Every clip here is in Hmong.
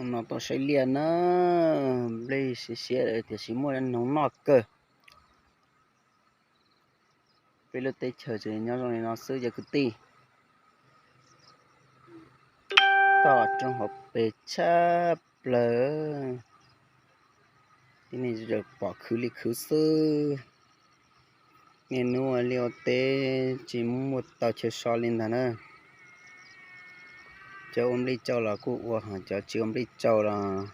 No tuaj saib liaj na, nplej siav siav tiam sis muaj noog noj kawg. Peb lub teb chaws tseem nyob zoo li no xwb cov kwv tij. Toj roob hauv pes tshaj plaws. Tib neeg pom khwv li khwv xwb. Niaj hnub ua liaj ua teb tsis muaj tau chaw so li ntag na. Cov ua nplej tsau los kuj ua, cov tsis ua nplej tsau los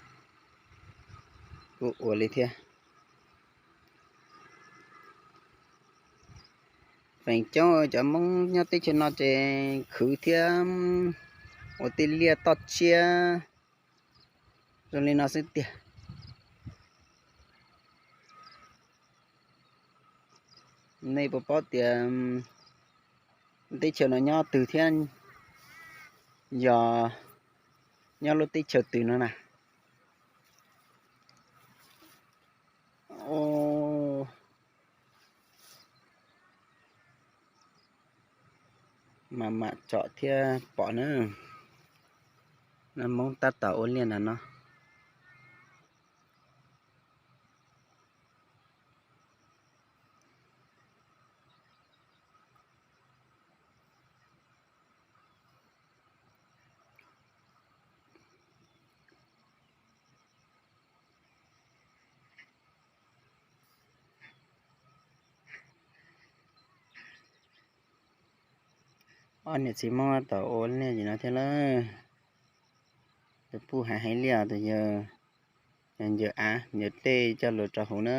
kuj ua li thiab. Feem coob cov Hmoob nyob teb chaws no ces khwv thiab ua tej liaj toj tsiab zoo li no xwb tiag. Nej puas paub tias teb chaws no nyob twg thiab yog nyob lub teb chaws twg no na? Mam mam tsom thiab pom na. Hmoob tab tom ua liaj ntag no. Ob niam txiv Hmoob tab tom ua liaj no thiab lawm. Tus puj hais hais liaj, tus yawg ncaws av ncaws dej coj lus rau hauv na.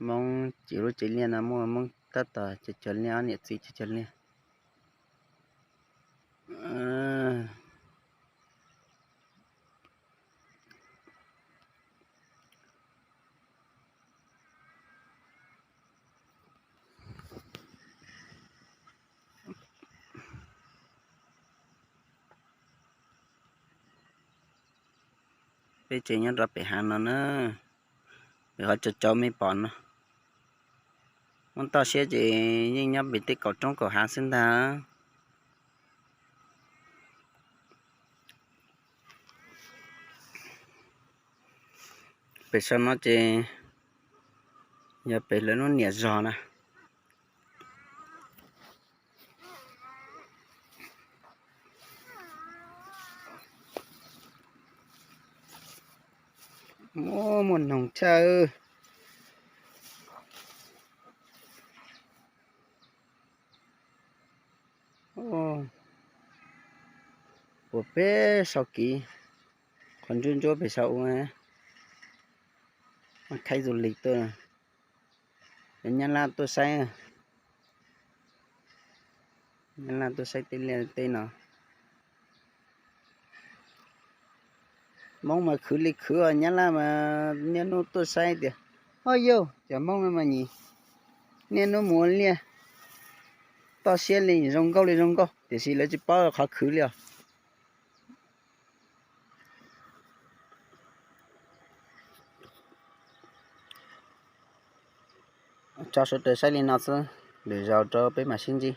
Hmoob tsev lub tsev liaj no muaj Hmoob tab tom cog cog liaj, ob niam txiv cog cog liaj. Peb tsev nyob rau pem hav no na, pem qhov tsaus tsaus me pom no. Muab toj siab ces yeej nyob pem tej kaum roob kaum hav xwb ntag. Pem saum no ces yog pem lawv lub niam zos na. Muaj noog tshaj. Puas peb sau kiv, qhov ntsuab ntsuab pem saum ua, khaib tus lis tuaj. Cov Nyab Laj tuaj saib, Nyab Laj tuaj saib tej liaj tej no. Hmoob mas khwv li khwv os, Nyab Laj mas niaj hnub tuaj saib tias, o yauj, cov Hmoob no mas nyiam niaj hnub mus ua liaj, toj siab li zoo nkauj li zoo nkauj, tiam sis lawv tsis paub qhov khwv li os. Tso sawv daws saib li no xwb, lwm zaus rau peb mam sib ntsib.